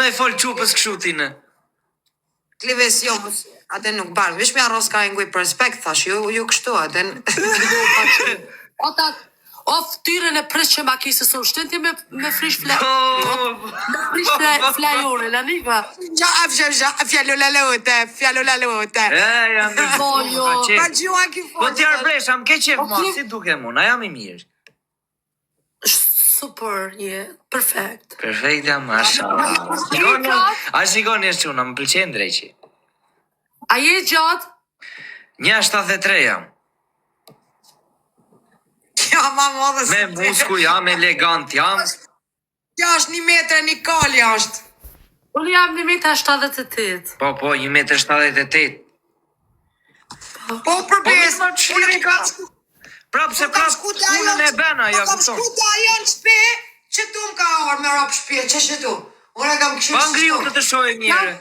në i fol çupës kështu ti në? Klevis, jo, mos, atë nuk ban. Veç më arros ka nguj për respekt, thash, jo, jo kështu, atë. O ta o fytyrën e prish që ma kise së ushtin ti me me frish fle Po, me frish fle flajore la niva. Ja, afja, ja, fjalo la lote, fjalo la lote. E, jam Po ndërtuar, jo. ka Pa qef. gjua ki Po fol. ti Arbresh, a më ke qef O mua, Kli si dukem unë, a jam i mirë? super je, perfekt. Perfekt jam, mashallah. Shikoni, Klika, a shikoni është çuna, më pëlqen dreqi. a je gjatë? 1.73 jam. Ja, ma modhe Me se ti. muskuj jam, elegant jam. Kjo është një metër e një kali është. Unë jam 1.78. Po, po, 1,78 Po. Po për Po mirë, besë, ma unë çliri ka. kam shku, Prap se po kam prap shku te ajo, punën e bën po ajo, kam kupton. shku te ajo në shtëpi, që tu më ka orë me rob shtëpi, që që tu. Unë e kam këshyrë Pa që ngriu tu. të të shohë Ja, njëre.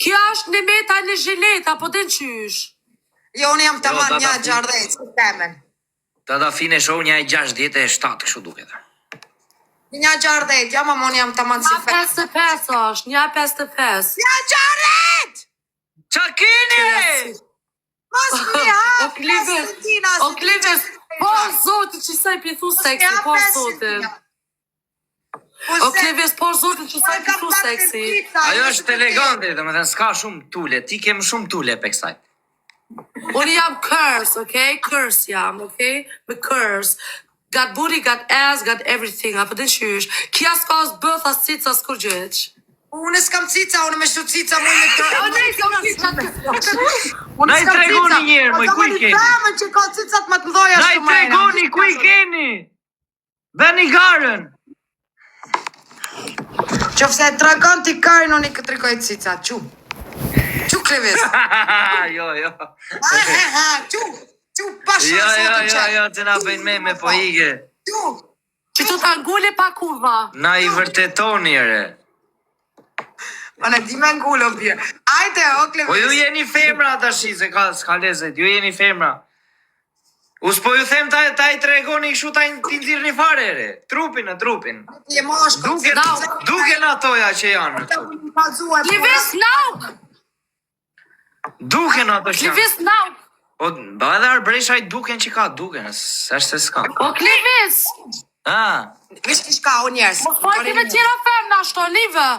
kjo është një meta në zhileta, po din qysh. Jo, unë jam Jo, tamam dada një fin, gjardhec, si temen. dada fin e shoh një e 67 kështu duket. Një gjardhec, jam ama unë jam tamam si Një fe. 55 është, një 55. Një gjardhec! Qa keni? Qyra re? si. Mos mi O hap Klevis, Pesëntina, o se di që Klevis, të po bëjsh. zoti që sa i pi thu Mos mi seksi, hap po zotin. Pesëntina. Po O se, Klevis, po zotin që sa unë i pi kam thu pak të seksi. pizza, Ajo jo është të të elegante, domethënë s'ka shumë tule, ti ke më shumë tule pe kësaj. Unë jam curse, okay? Curse jam, okay? Me curse. Got booty, got ass, got everything. Apo din qysh. Kja s'ka as bëth, as cica, as kurgjëq. Unë s'kam cica, unë me shtu cica, mu me të... O Unë nej, s'kam s'kam cica. cica. Unë Na i s'kam tregoni cica. një herë, Po moj, do ku më i një keni? femër që ka cicat më të mëdha Na i ashtu më era. tregoni ku i keni? Bëni garën. Qofse e tregon ti karin, unë i këtë tregoj cica. Çu. Çu Klevis. jo, jo. Ha, ha, ha, çu. Çu pasha Jo, jo, zotin jo, që. jo, të na bëjnë me me po ike. Çu. Që të ta ngule pa kurva. Na i vërtetoni re. Unë di me ngulo birë. Ajde, o Po ju Klevis. jeni femra tash, se ka s'ka lezet, ju jeni femra. U s'po ju them ta ta i tregoni kështu ta i- t'i nxirrni fare re. Trupin në trupin. Ti je mashkull. Duken Nau. duken atoja që janë këtu. Pazuar. Klevis, nauk! Duken ato që janë. Klevis, nauk! Po ba edhe Arbresha i duken që ka, duken, s'është se s'ka. O Klevis! Ah, Veç ti shka, o njerëz. Mos fajti me tjera femna, shto, nive.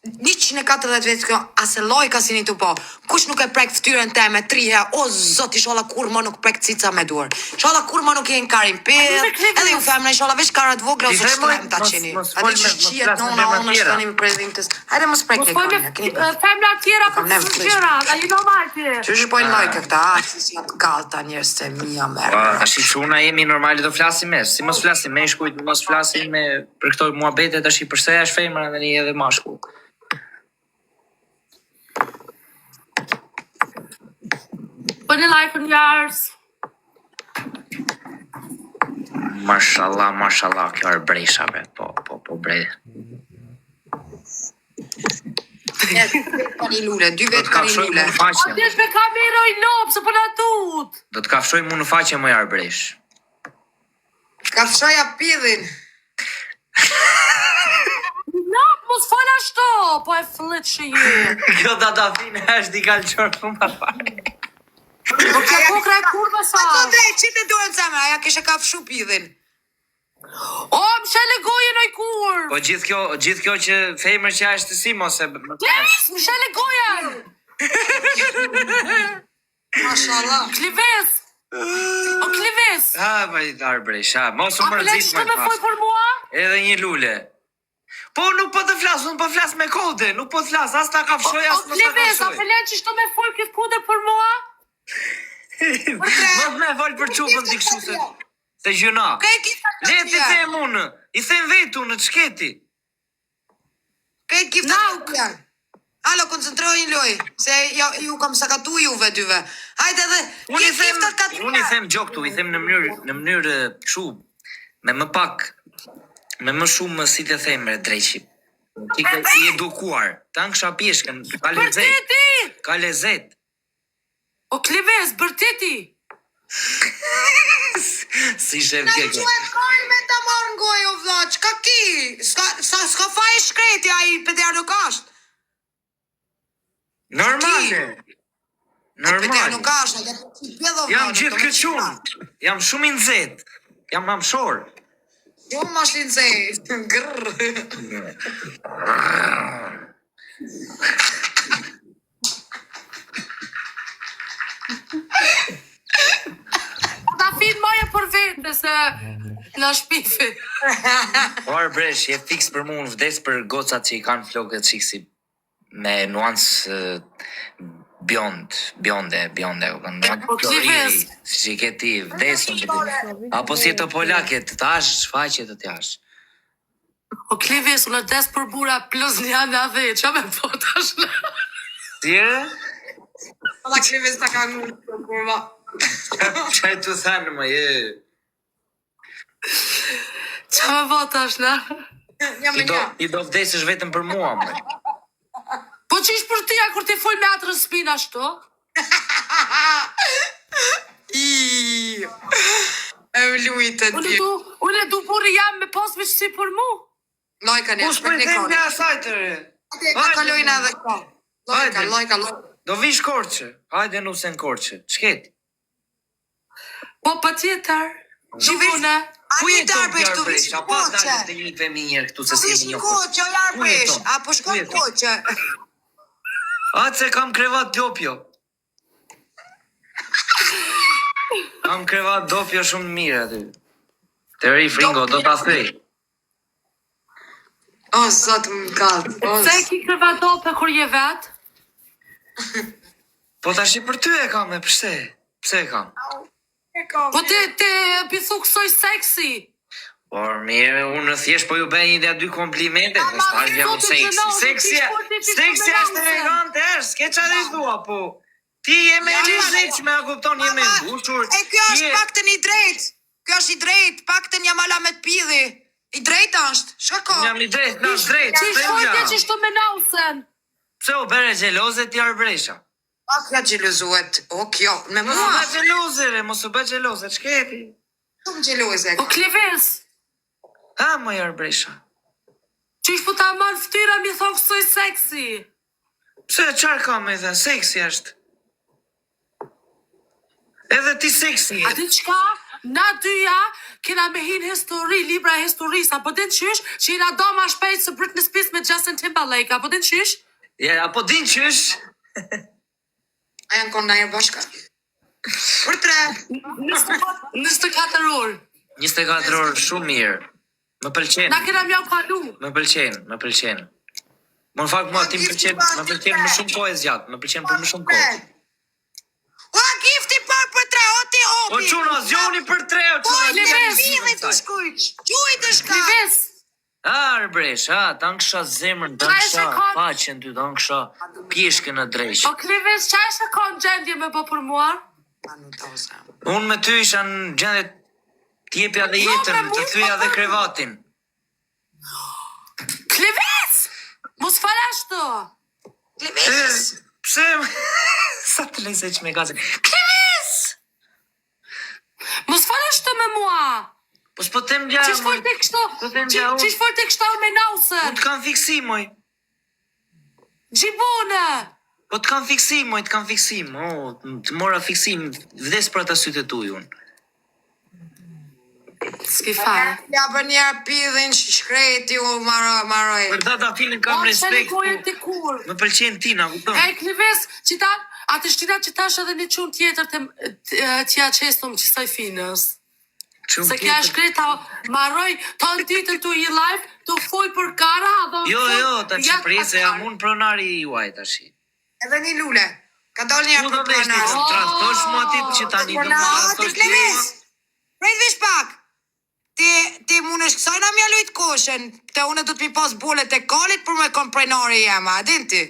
140 vjet kjo, as e lojka si një të po. Kush nuk e prek fytyrën teme tri herë, o zot, inshallah kur më nuk prek cica me duar. Inshallah kur më nuk jeni karin pidh, Nive, Klevis. edhe ju femra inshallah veç karat vogla Ti ose them, moj, shtrem ta mos- qeni. mos A fol di që me- mos shqihet flas me nona femra ona tjera. shtoni me predhimtës. Hajde mos prek Mos e foj me koni, keni e, femna tjera për Kam nevë të të gjëra, a je normal ti? Që që pojnë lojka këta, a, që si atë kalta njerëz të mia merë. Pa, tash i çuna jemi normali do flasim me, si mos flasim me shkujt, mos flasim me për këto muhabete tash i përse është femra dhe një edhe mashkull. Bëni like në njerëz. Mashallah, mashallah, kjo Arbresha be, po, po, po bre. Njerëz, dy vetë kanë një lule, dy Do vetë të kanë një kafshoj mu lule. në O faqe. desh me kamera i lopë, se po na tut. Do të kafshoj mu në faqe moj Arbresh. Kafshoja pidhin. Lopë, mos fol ashtu, po e flit që je. Kjo dadafine është i kalqor më fare. Po kjo kokra e kurva sa. A të drejt, qitë e duhen zemra, aja kishe kafshu pidhin. O, më shele gojën oj kur. Po gjithë kjo, gjithë kjo që femër që është si mos e Klevis, më shele gojën. Mashallah. Klevis. O Klevis. Ha, po i Arbresh, ha, mos u A flet mërzit shtu më me fol pas. për mua? Edhe një lule. Po nuk po të flas, unë po flas me kode, nuk po të flas, as ta kafshoj, O as mos ta Klevis, a kafshoj. flet që shtu me fol këtë kude për mua? Mos me fol për çupën ti kështu se se gjyna. Kej gifta Le ti të them unë, i them vetë unë, ç'keti? Kej gifta Nauk. të janë. Alo, koncentroj një loj, se ja, ju kam sakatu juve dyve. Hajde edhe, Unë i kej them, giftat ka të unë i them gjok këtu, i them në mënyrë në mënyrë kështu me më pak me më shumë si të them re dreqi. Ti ke i edukuar. Ta nksha pjeshkën, ka lezet. Bërtiti! Ka lezet. O Klevis, bërtiti! Si shef Na kjo kjo. quhet kojë me ta marrë në gojë o vlla, çka ki? S'ka sa s'ka faj i shkreti ai peder nuk është. Normale. Ai peder Normale. nuk është, ai do të pjedh o vlla. Jam gjithë këqun. Jam shumë i nxehtë. Jam mamshor. Jo ma është i nxehtë. Grrr. Ta fin moje për vete se na shpifi. O Arbresh, je fiks për mua, unë vdes për gocat që i kanë flokët çik si me nuancë eh, bjond, bjonde, bjonde, u kanë nuancë Po, floriri, klives. si që i ke ti, vdes unë për ti. Apo si të polake, të tash, shfaqje të tash. O Klevis, unë des për bura plus një anë dhe, qa me po tash në? Si e? Valla Klevis ta ka ngurë, kurva. Qaj të thanë më je. Qa me po tash në? Jam Ti me do, një. ti do vdesësh vetëm për mua, më. Po që ish për tyja kur ti fol me atë rëspin ashtu? I. E më lujtë Unë ti. du, unë e du burri jam me pas veç si për mu. Lojka një, Ush për them nga asaj të re. Ta kalojnë edhe këto. Lojka, Hajde. lojka, lojka. Do vish Korçë. Hajde nuse në Korçë. Ç'ket? Po pa tjetër. Gjikune. Ku Ani jeton Arbresh, ti tu Arbresh? vish A në pa Korçë. dalë të njihemi një herë këtu se Tu si vish jemi në njohur. Korçë, o Ku Arbresh. jeton? A po Ku shkon jeton? Korçë. Atë se kam krevat dopjo. Kam krevat dopjo shumë të mirë aty. Të ri fringo, do ta thej. O, zot më kallë. O, Se e ki kërvatope kur je vet? Po tash i për ty e kam e pse? Pse e kam? Po ti, ti pi thu kësoj seksi. Por mirë, unë thjesht po ju bëj një dhe dy komplimente, Ama, po s'tash jam zotin seksi. gjënon, Seksi, ti shkoj ti ti seksi shkoj me është lancën. elegante, është, s'ke çfarë i thua, po. Ti je me Ja, ma, lezetshme, a kupton, je me Mama, mbushur. E kjo është je- paktën i drejtë. Kjo është i drejtë, paktën jam ala me të pidhi. I drejtë është. Shka ka? Jam i drejtë, na është drejtë, Që pse shkoj jam? ti që shto me nausen. Pse u bere xheloze ti Arbresha? Pak ja xhelozohet. O kjo, me Mos u mua bë xheloze, re, mos u bë xheloze, ç'ke ti? shumë xheloze. O Klevis, Ha moj Arbresha. që ish po ta marrë ftyra mi thonë kësoj seksi. Pse çfarë ka me thënë, seksi është. Edhe ti seksi A je. di qka? Na dyja kena me hin histori, libra e historisë, apo din qysh që jena do ma shpejt se Britney Spears me Justin Timberlake, apo din qysh? Ja, apo din qysh? A janë konë najherë bashka? Për tre. 24 orë. 24 orë shumë mirë. Më pëlqen. Na kena mjau kalu. Më pëlqen, më pëlqen. Më në fakt mua ti më pëlqen, më pëlqen më shumë kohë e zgjat, më pëlqen për më shumë kohë. O, gifti parë për tre, o ti opi. O çuna, zgjoni për tre, o Po, çuna. le Kleves. pidhi të shkujq. Gjuj të shka. Klevis, A, Arbresh, a, ta nksha zemrën, ta Qa e nksha shikon? faqen ty, ta nksha pjeshkën në dreq. o Klevis, qa është e ka në gjendje me bo për mua? Unë me ty isha në gjendje të jepja dhe Jo, jetën, me mu, të thyja po, dhe po. krevatin. Klevis! Mos fal ashtu. E, Klevis. pse? Sa të lezetshme ka se. Klevis! Mos fal ashtu me mua. Po s'po them gja. Qysh fol moj. ti kështu? Po them gja unë. Qysh fol ti kështu me nausen? Unë të kam fiksim, moj. Gjibone! Po të kam fiksim, moj, të kam fiksim. O, të mora fiksim, vdes për ata sytë e tuj unë. S'ki fare. Ja për njerë pidhin shkreti u maroj, maroj. Për data filin kam O, pse respekt. gojën po, ti kur? Më pëlqen ti, na kupton. E, Klevis, që ta, atë shtina që tash edhe një qunë tjetër të, t'ja qesëm që saj finës. Çun Se kja tjetër. shkreta maroj të në ditën tu i live, tu fol për kara, dhe Jo, fol- jo, ta ja, që prej se jam unë pronari i juaj tash. Edhe një lule. Ka dalë një Ku për do vesh ti pronar. të tradhtosh mua ti që tani do më Na, ti tradhtosh ti? Klevis. Prit vish pak. Ti ti mundesh kësaj na mja lujt koshen, te unë do të mi pas bolet e kalit për me kon prenari jema, a din ti?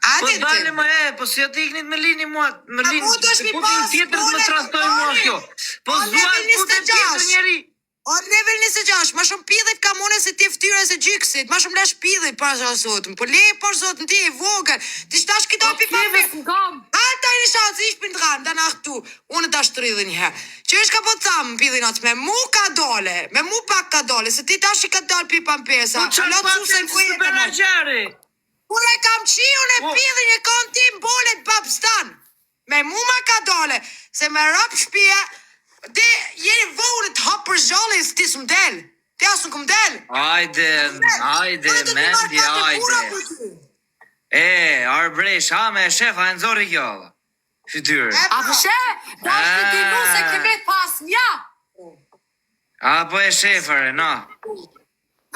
A Po din ti? dale më e, po si jo të iknit me lini mua, më A lini. mundesh mi Po pas ti tjetër të më bolet e tradhtoj mua kalit? kjo. Po Po, s'dua level të futet 26. tjetër njeri. O level 26, ma shumë pidhit kam une se ti ftyrës e gjyksit, ma shumë lesh pidhit para sa sot. Po le por zot ti e vogël. Ti shtash këto O pi pa Klevis ngam. Halt deine Schnauze, ich bin dran, danach du. Unë tash 30 një herë. Që është ka po tham, pidhin atë me mu ka dole, me mu pak ka dole, se ti tash i ka dal pi pampesa. Po çfarë Lot pa susen të ku je së bëra më. gjare? Kur e kam qi, unë e Po. pidhin e kam ti mbolet babstan. Me mu ma ka dole, se me rap shpia, ti jeni vonë të hap për zhallin, se ti s'm del. Ti as nuk më del. Ajde, ajde, Unë do t'i marr mendi, katër burra ajde. për ty. E, arbresh, ha me shef, a e nxori kjo alla. Fytyrë. E, A pëshe? Tash të ti nu se kemi pas nja. A po e shefare, na.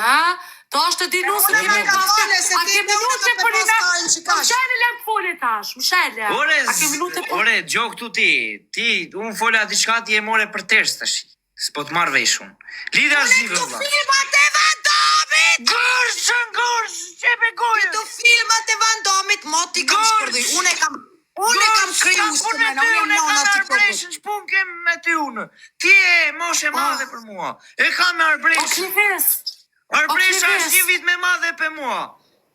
Ha? Tash të ti nu se E, kemi unë pas ka nja. dole, se A ti ke unë minute do të për i pas karën që me? kash. Mshele lem foli tash, mshele. Ore, A ke minute për... ore, gjo këtu ti. Ti, unë fola diçka ti e more për ters tash. S'po të marr vesh unë. Lidha Unë zhivë, këtu vlla. filmat e Van Damit! Gërshën, gërsh, qepe gojën. Këtu filmat e Van Damit, moti kam Gërsh! shpërdhi. Unë e kam, unë e kam kriju Gërsh, së me mena, ty, unë jam unë e kam nana të kokës. arbreshën, ç'pun kem me ty unë. Ti e moshë e madhe për mua. E kam me O arbreshën. Klevis, Arbresha O, është Klevis. një vit me madhe për mua.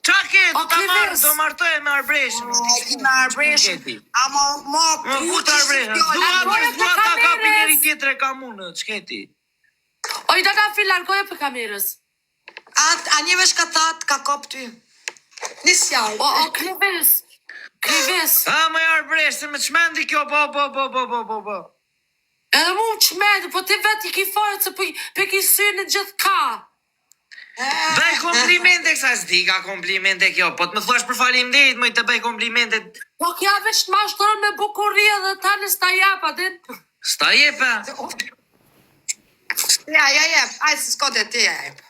Qa ke, do O, ta marr, Klevis. do martoj me arbreshën. Me arbreshën. Ti. Ama mo, Më ku ku të që si arbreshën? fjalë, Dua, Largoje dua për ta kapi kamerës. njëri tjetër e kam unë, ç'ke ti? o i dada fil largoje për kamerës. A, a një vesh ka thatë, ka kop ty. Nis jall. O, o Klevis, Klevis. Ha, më arbresh, se më çmendi kjo, po, po, po, po, po, po, po. Edhe mu më qmendi, po ti vetë i ki fajet se po i pe ki synë në gjithë ka. Bëj komplimente kësaj s'di ka komplimente kjo, po të më thuash për faleminderit, më i të bëj komplimente. Po kja veç të mashtron me bukuri edhe tani s'ta jap, a din? S'ta jep, a? Ja, ja, jep. Aj, se s'ka të ti jep.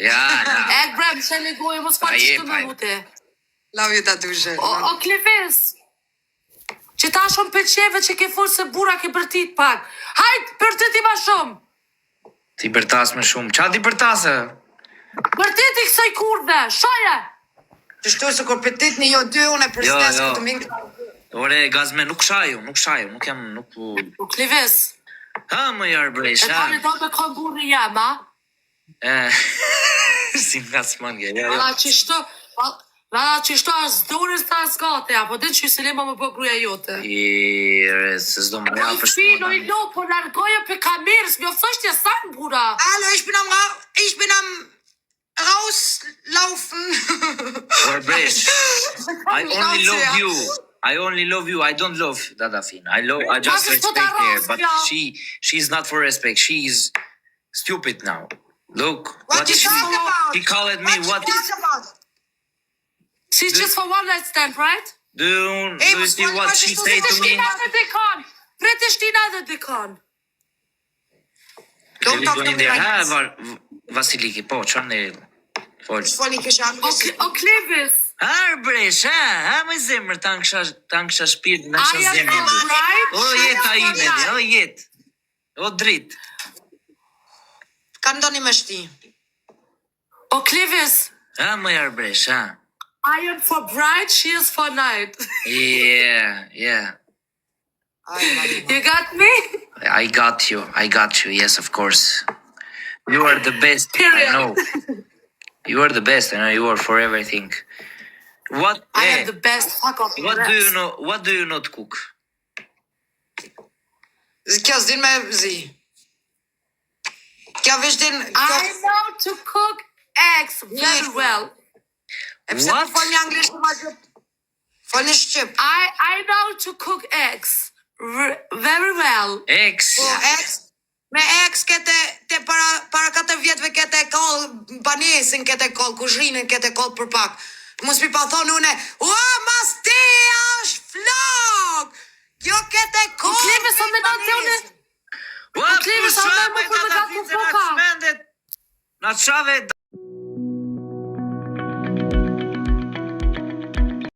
Ja, na. E bre, më shele gojë, mos Ta fal jep, qështu me ajde. mu ti. Love you, tatushe. O, o Klevis, që ta shumë pëlqeve që ke folë se bura ke bërtit pak. Hajt, bërtiti ma shumë. Ti bërtas më shumë. Qa ti bërtasë? Bërtiti kësaj kurve, shaje! Qështu se kur petit një jo dy, unë e Jo, përstes jo. këtë min. Ore, gazme, nuk shaju, nuk shaju, nuk jam, nuk... O Klevis, Ha, më arbresh, e ha. tani do me kom burri jam, a? E, si nga s'man ke, jo, jo. Valla që shto, valla që shto as dorës ta as gati, apo din që se lema më bë gruaja jote. I, re, se s'do më Po i japësh fino, mua i tani. lo, po largoje për kamerës, më thosh ti sa bura. Hallo, ich bin am, Ra ich bin am rauslaufen. Arbresh, I only love you. I only love you. I don't love Dadafin. I love. I just What is respect her, Todarovska? but she she's not for respect. She is stupid now. Look What what you she talk about? she called me. What What you talk about? She's just for one night stand, right? do you, Ej, do you mos see fol what pa she qështu say se to me? Prishtina edhe dikon. Prishtina edhe dikon. Don't Kemi talk to going me there. like Ha, this. Var- Vasiliki, po, çfarë ne fol. Foli kisha O, anglisht. o Klevis. Arbresh, ha, ha, më zemër, ta nksha, ta nksha shpirt, ta nksha I am zemrën. for bright. O she jeta is for ime, night. o jetë. O dritë. Kam doni me shti. O Klevis. Ha, më arbresh, ha. I am for bright, she is for night. Yeah, yeah. Aj, mami. You got me? I got you. I got you. Yes, of course. You are the best. I Period. know. You are the best. I know you are for everything. What? I eh, am the best. Fuck off. what do you know? What do you not cook? Kjo s'din me zi. Kjo veç din... Kjo, I know to cook eggs very well. e pse What? po folni anglisht ma gjë? Folni shqip. I I know to cook eggs r- very well. Eggs. Po, ex, me ex kete te para para katër vjetëve kete koll banesin kete koll kuzhinën kete koll për pak. Mos mi pa thonë une, ua, mas te është flok! Kjo kete koll Kleve, sa me me na te une- banesin. What? Kleve, sa Kush me me më për me ta gatu fice, na foka. çmendet. Na çave.